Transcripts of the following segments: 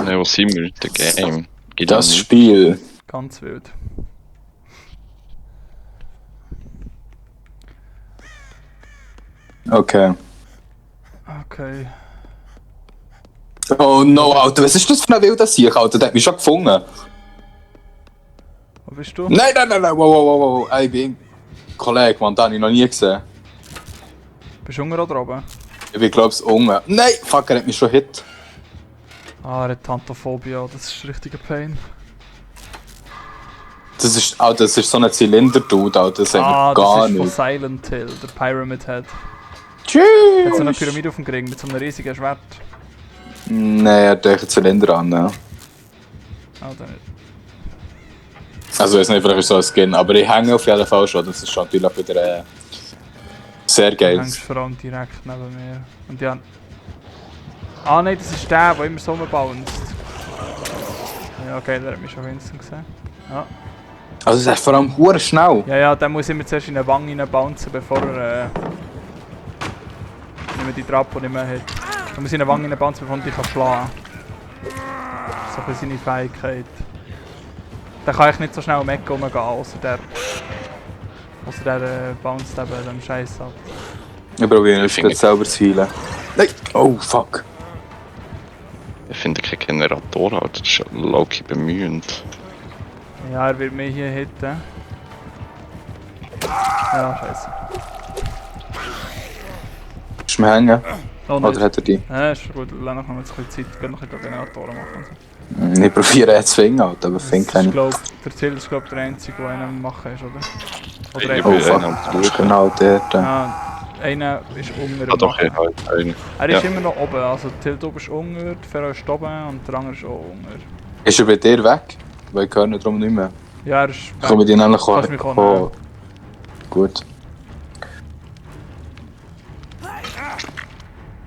Ne, wo sind wir? Der Game. Geht Das nicht. Spiel. Ganz wild. Okay. Okay. Oh no, Alter, was ist das für ein wilder Sieg, Alter? Der hat mich schon gefunden. Wo bist du? Nein, wow. Ey, ich bin... Kollege, man, den habe ich noch nie gesehen. Bist du unten oder oben? Ich bin, glaub's, unten. Nein, fuck, er hat mich schon hit. Ah, er hat Tantophobia, das ist richtiger Pain. Das ist, Alter, das ist so ein Zylinder-Dude, Alter, das haben wir Das gar ist von nicht. Silent Hill, der Pyramid Head. Tschüss! Er hat so eine Pyramide auf dem Ring mit so einem riesigen Schwert. Nein, er hat einen Zylinder an, ja. Ah, dann nicht. Also, ich weiß nicht, vielleicht ist so ein Skin, aber ich hänge auf jeden Fall schon, das ist schon natürlich wieder sehr Du geil. hängst vor allem direkt neben mir. Und ja. Ah nein, das ist der immer so bounced. Ja, okay, der hat mich schon instant gesehen. Ja. Also, es ist vor allem hure schnell. Ja, der muss immer zuerst in eine Wange reinbouncen, bevor er nicht mehr die Trappe nicht mehr hat. Er muss in eine Wange reinbouncen, bevor er dich schlagen kann. So ein bisschen seine Fähigkeit. Der kann ich nicht so schnell um die Ecke rumgehen, außer der bounced eben den Scheiß ab. Ich probiere jetzt selber zu heilen. Nein! Oh, fuck. Ich finde keinen Generator, Alter. Das ist ja low-key bemühend. Ja, er wird mich hier hitten. Ja, scheiße. Ist mir hängen? Oh, Oder hat er die? Ja, ist gut, dann haben wir jetzt ein bisschen Zeit, gehen noch ein bisschen Generatoren machen. und so. Ich probiere jetzt zu finden, Alter, aber finde Das ist, keine. glaub, der Till ist glaub, der einzige, der einen machen ist, oder? Ich Oder bin Oh, eben. fuck. am Das ist genau dort. Ja, einer ist unten. Ah, doch, ja, halt einen. Er ist Ja. immer noch oben, also Till du bist unten, der Ferro ist oben und der andere ist auch unten. Ist er bei dir weg? Weil ich höre ihn darum nicht mehr. Ja, er ist Ich komme dir nämlich Kannst mich auch oh. Gut.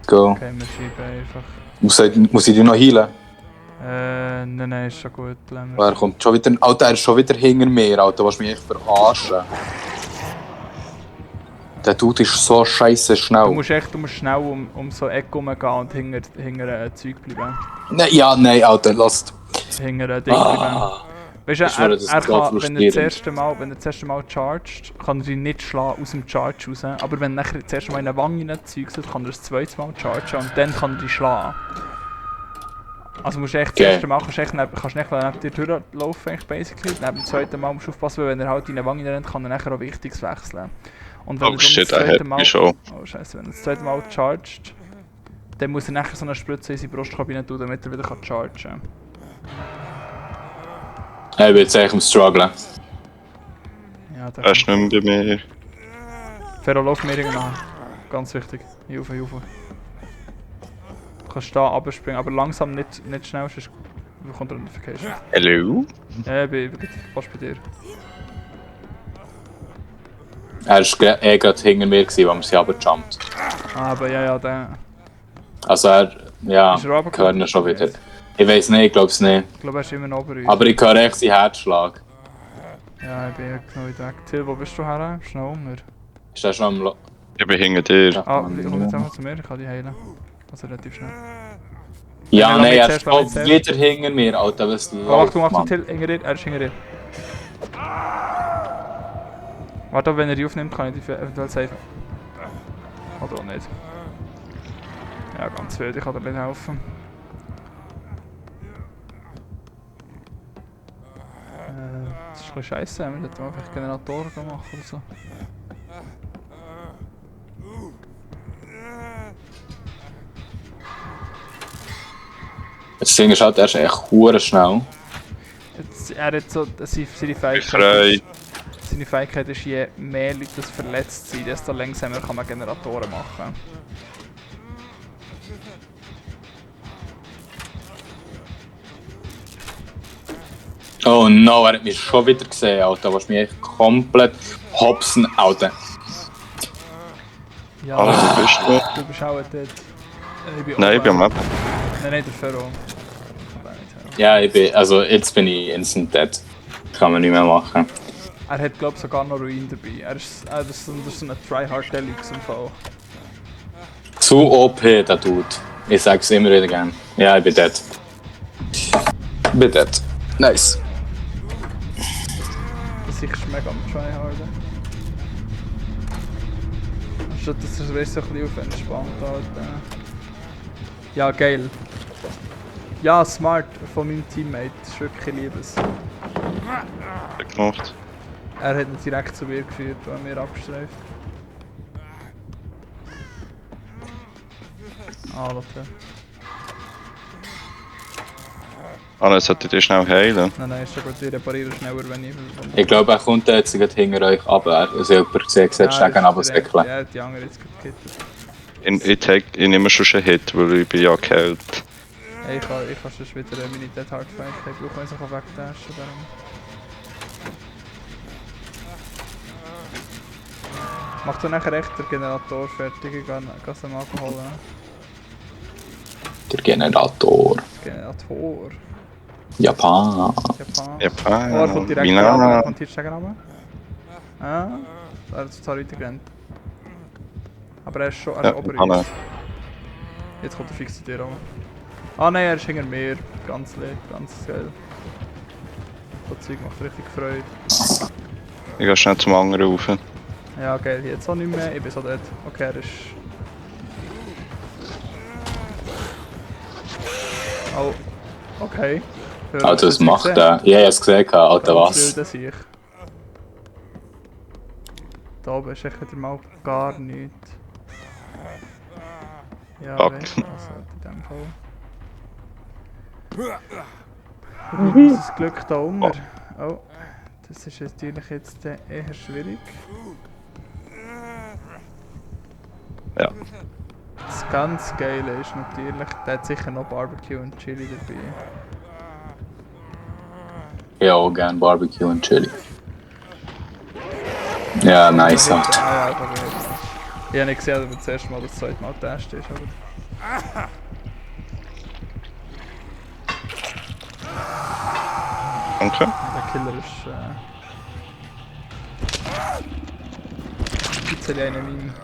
Go. Okay, wir schieben einfach. Muss ich dich noch heilen? Nein, ist schon gut. lassen Oh, wir er kommt schon wieder. Alter, er ist schon wieder hinter mir, Alter. Willst du mich echt verarschen? Der Dude ist so scheiße Du schnell. musst schnell um so Ecke rumgehen und hinter Zeug bleiben. Nein, Alter, lass. Hinter Ding bleiben. Weißt du, ist mir das er gerade kann, wenn er frustrierend. das erste Mal chargt, kann er dich nicht schlagen aus dem Charge raus. Aber wenn er nachher das erste Mal in eine Wange reinzieht, kann er das zweite Mal chargen und dann kann er dich schlagen. Also musst du echt das Okay. erste Mal kannst du nicht neben dir durchlaufen, eigentlich basically. Neben dem zweiten Mal musst du aufpassen, weil wenn er halt in eine Wange rennt, kann er nachher auch Wichtiges wechseln. Und wenn Oh er shit, dann er hat mich schon. Oh scheiße, wenn er das zweite Mal chargt, dann muss er nachher so eine Spritze in seine Brustkabine tun, damit er wieder chargen kann. Ich bin jetzt echt am Strugglen. Ja, Er ist nicht mehr bei mir. Ferro, lauf mir irgendwann. Ganz wichtig. Hier rauf, hier rauf. Du kannst da runterspringen, aber langsam nicht schnell, sonst bekommt er eine Notification. Hallo? Ja, ich bin fast bei dir. Er war gerade hinter mir, als wir sie runtergejumpt. Aber ja, der. Also er, ja, Ist er runtergekommen? ich höre ihn schon wieder. Ich weiß nicht, ich glaube es nicht. Ich glaube, er ist immer noch bei uns. Aber ich höre echt seinen Herzschlag. Ja, ich bin genau weit weg. Till, wo bist du her? Bist du noch Hunger? Ist der schon am Ich bin hinter dir. Ah, komm jetzt einfach zu mir, ich kann dich heilen. Also relativ schnell. Ja, Nein, nein, er zuerst, steht zuerst. wieder hinter mir, Alter, was Oh, läuft, Achtung, Mann. Till, hinter dir, er ist hinter dir. Warte, wenn er die aufnimmt, kann ich die eventuell safen. Oder auch nicht. Ja, ganz wild, ich kann dir nicht helfen. Das ist ein bisschen scheiße, wir sollten einfach Generatoren machen oder so. Das Ding ist halt, er ist echt hure schnell. Jetzt, er hat so, seine Frei. Fähigkeit. Seine Fähigkeit ist, je mehr Leute das verletzt sind, desto langsamer kann man Generatoren machen. Oh no, er hat mich schon wieder gesehen, Alter. Was mich echt komplett hopsen, Alter. Ja, Ah, wo bist du? du bist auch dort. Nein, ich bin am Map. Nein, der Ferro. Ja, also jetzt bin ich instant dead. Kann man nicht mehr machen. Er hat glaube ich sogar noch Ruin dabei. Das ist so ein Tryhard Deluxe im Fall. Zu OP, der Dude. Ich sag's immer wieder gern. Ja, ich bin dead. Bin dort. Nice. Das ist mega am Tryharden. Anstatt dass es so ein bisschen auf entspannt halt. Ja, geil. Ja, smart von meinem Teammate. Das ist wirklich Liebes. Gemacht. Er hat ihn direkt zu mir geführt, weil er mir abstreift. Ah, warte. Anne, solltet ihr schnell heilen? Nein, ist schon gut, ich repariere schneller, wenn ich... Ich glaube, er kommt jetzt gerade hinter euch runter. Also jemand gesehen, setzt gegen aber säckeln. Ja, die andere jetzt gekittet. Ich nehme schon einen Hit, weil ich bin ja kalt. Ich kann sonst wieder meine Dead Hard Fähigkeit brauchen, wenn ich so wegdashen kann. Mach du nachher echt den Generator fertig, ich kann es mal holen. Der Generator. Generator? Japan. Japan. Oh, er kommt direkt runter, er kommt hier schnell runter. Ah, er hat total weitergerannt. Aber er ist schon ober uns. Jetzt kommt er fix zu dir runter. Ah nein, er ist hinter mir. Ganz lieb, ganz geil. Das Zeug macht richtig Freude. Ich gehe schnell zum anderen rauf. Ja geil, jetzt auch nicht mehr. Ich bin so dort. Okay, er ist... Oh, okay. Alter, was macht er? Ja, ich hab's gesehen, Alter, was? Da oben ist echt wieder mal gar nichts. Ja, Fuck. weißt du, also in dem Fall. Wie ist das Glück da unten? Oh, das ist natürlich jetzt eher schwierig. Ja. Das ganz Geile ist natürlich, der hat sicher noch Barbecue und Chili dabei. Ja, auch gern Barbecue und Chili. Ja, nice, Alter. Ja, aber ich habe nicht gesehen, dass das erste Mal das zweite Mal getestet ist. Aber... Danke. Der Killer ist... Gibt's ja einen Meme.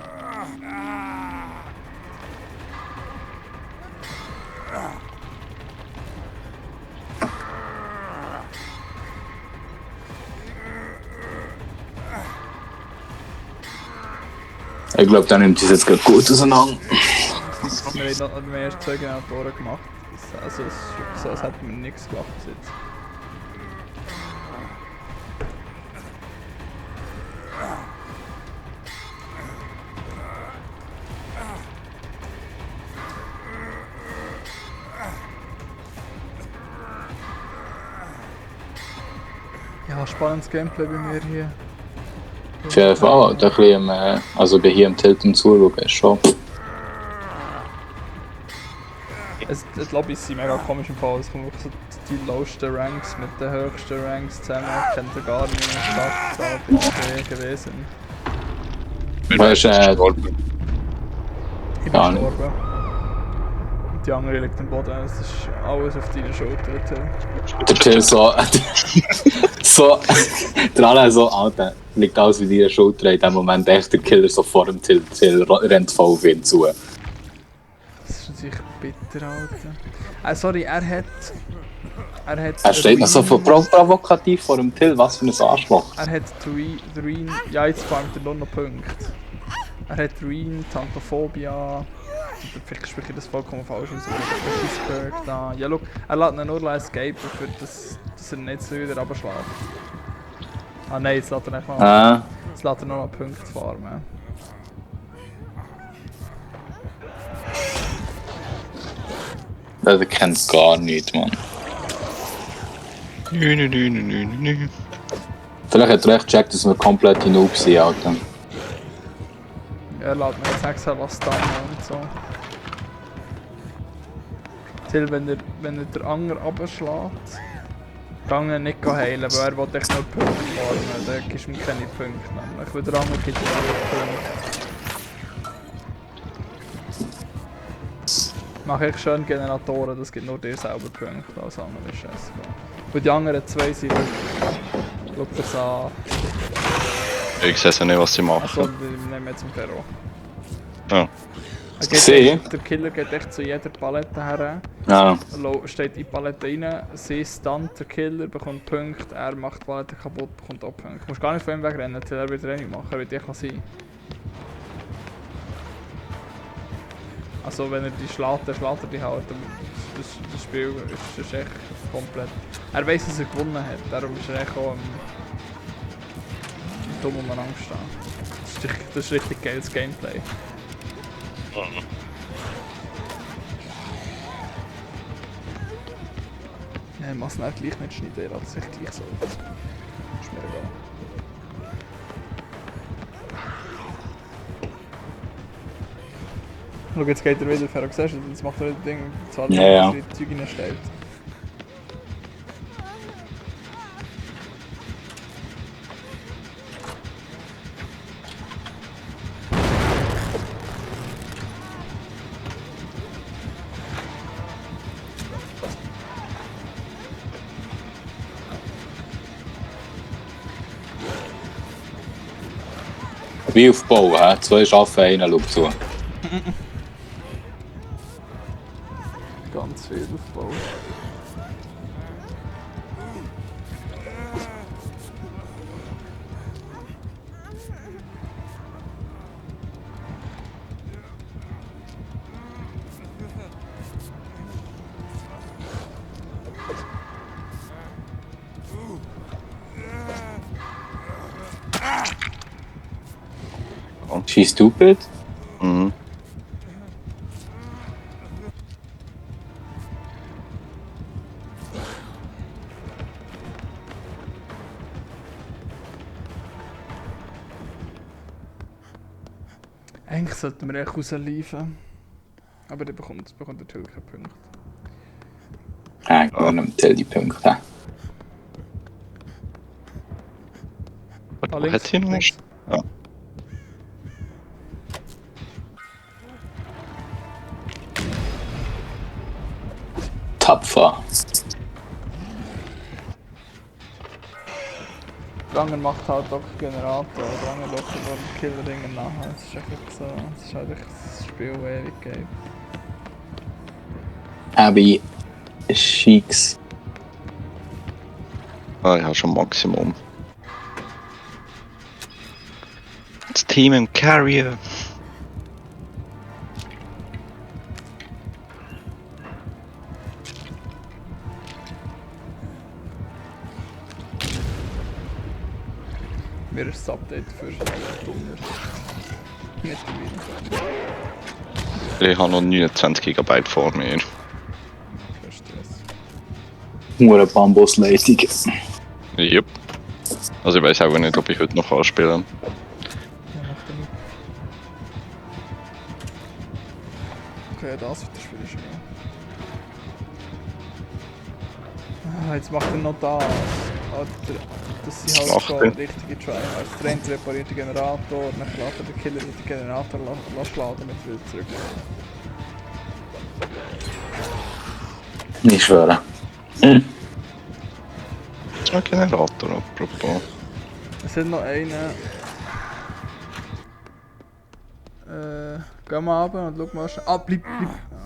Ich glaube, dann nimmt es jetzt gerade gut auseinander. Wir haben noch erst 2 Generatoren gemacht. Also es ist wirklich so, als hätten wir nichts gemacht bis jetzt. Ja, spannendes Gameplay bei mir hier. Auf jeden Fall, da ein bisschen, also bei hier im Tilten zuschauen ist schon. Die Lobbys sind mega komisch im Fall. Es kommen wirklich so die lowsten Ranks mit den höchsten Ranks zusammen. Ich kenne gar nicht mehr, was da gewesen. Weißt Ich bin gar nicht. gestorben. Und die andere liegt am Boden. Es ist alles auf deiner Schulter, Till. Der Till so, der Alain so, Alter, liegt alles wie deine Schulter. In dem Moment echt der Killer so vor dem Till rennt voll auf ihn zu. Das ist natürlich bitter, Alter. Sorry, er hat... Er steht noch so provokativ vor dem Till, was für ein Arschloch. Er hat Ruin... Ja, jetzt farmt er nur noch Punkte. Er hat Ruin, Tantophobia... Vielleicht spreche ich das vollkommen falsch aus, aber Pittsburgh da... Ja, look, er lässt ihn nur escapen, für dass er nicht so wieder runterschlägt. Ah nein, jetzt lässt er nicht mal... Jetzt lässt er nur noch Punkte farmen. Der kennt gar nicht, Mann. Nü. Vielleicht hat er echt gecheckt, dass wir komplett Noob sind, Alter. Er lässt mir jetzt extra was da und so. Till, wenn er den Anger abschlägt, kann er nicht heilen, weil er will echt nur Punkte farmen. Dann gibst du ihm keine Punkte nämlich, weil der Anger gibt dir auch Punkte. Mach ich schön Generatoren, das gibt nur dir selber Punkte, alles andere ist scheiße. Und die anderen 2 sind wirklich... Schau das an. Ich sehe nicht, was sie machen. Achso, wir nehmen jetzt einen Perro. Ja. Der Killer geht echt zu jeder Palette her, Ja. steht in die Palette rein, sie stunt der Killer, bekommt Punkte, er macht die Palette kaputt, bekommt auch Punkte. Du musst gar nicht von ihm wegrennen, er wird Training machen, er wird dich sein. Also wenn er die schlägt, dann schlägt er die halt. Das Spiel ist echt komplett... Er weiss, dass er gewonnen hat, darum ist er echt auch dumm umeinander stehen. Das ist richtig geiles Gameplay. Ja, ich muss es gleich nicht schneiden, das ist echt gleich so. Das ist mir egal. Schau, jetzt geht er wieder auf, siehst du? Jetzt macht er das Ding, zwar dass er die Zeug reinstellt. Wie aufbauen, hä? 2 arbeiten, einer schaut zu. Ganz viel Aufbau. She's stupid? Mhm. Eigentlich sollten wir echt rausliefern. Aber dann bekommt der Till keinen Punkt. Ja, ich kann nicht Till die Punkte. Wo hat sie noch? Ja. Tapfer. Dranger macht halt auch Generator, Dranger läuft über den Killer-Ringen nachher. Das ist echt so, das ist halt echt das Spiel, das ewig geht. Abby Sheiks. Ah, ich habe schon Maximum. Das Team im Carrier. Mir ist das Update für Dummer. Mittlerweile. Ich habe noch 29 GB vor mir. Kein Stress. Nur eine Bambusleitung. Jupp. Also ich weiß auch nicht, ob ich heute noch anspielen kann. Ja, macht er nicht. Okay, das wird das Spiel schon. Ah, jetzt macht er noch das. Alter, das sind halt macht schon er? richtige Tryhards. Der eine repariert den Generator, dann lässt er den Killer mit dem Generator laden mit wieder zurück. Ich schwöre. Das ist ein Generator, apropos. Es hat noch einen. Geh mal runter und schau mal schnell. Ah, bleib.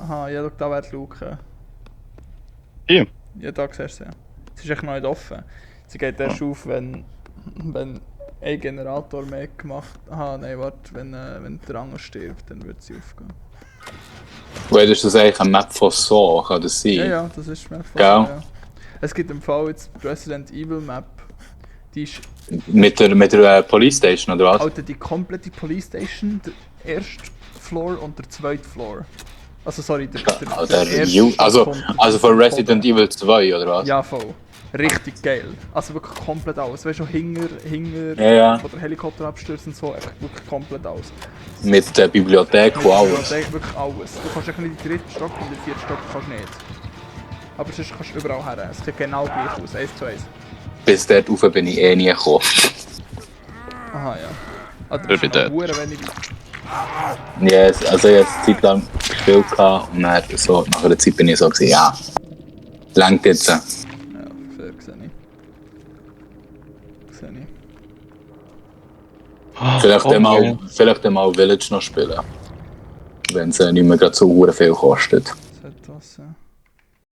Aha, ja, schau, da wäre die Luke. Hier? Ja, da siehst du sie. Sie ist echt noch nicht offen. Sie geht erst auf, wenn ein Generator mehr gemacht. Aha, nein, warte, wenn der andere stirbt, dann wird sie aufgehen. Weil das ist eigentlich eine Map von so, kann das sein? Ja, das ist mir voll. Gell? Ja. Es gibt im Fall jetzt die Resident Evil Map. Die ist. Mit der Police Station oder was? Alter, die komplette Police Station, der erste Floor und der zweite Floor. Also sorry, der erste Also von Resident Evil 2 oder was? Ja, voll. Richtig geil. Also wirklich komplett alles. Weißt du, hinger, Ja. wo der Helikopter abstürzt und so, echt wirklich komplett alles. Mit der Bibliothek und alles. Wirklich alles. Du kannst echt nicht in den dritten Stock und in den vierten Stock kannst du nicht. Aber sonst kannst du überall her. Es sieht genau gleich aus, 1:1. Bis dort rauf bin ich eh nie gekommen. Aha, ja. Also, Ich bin dort. wenig. Yes, also ich hatte eine Zeit lang gespielt und dann so, nach einer Zeit bin ich so gewesen, ja, langt jetzt. Ja, fair, sehe ich. Vielleicht einmal Village noch spielen. wenn es nicht mehr gerade so viel kostet.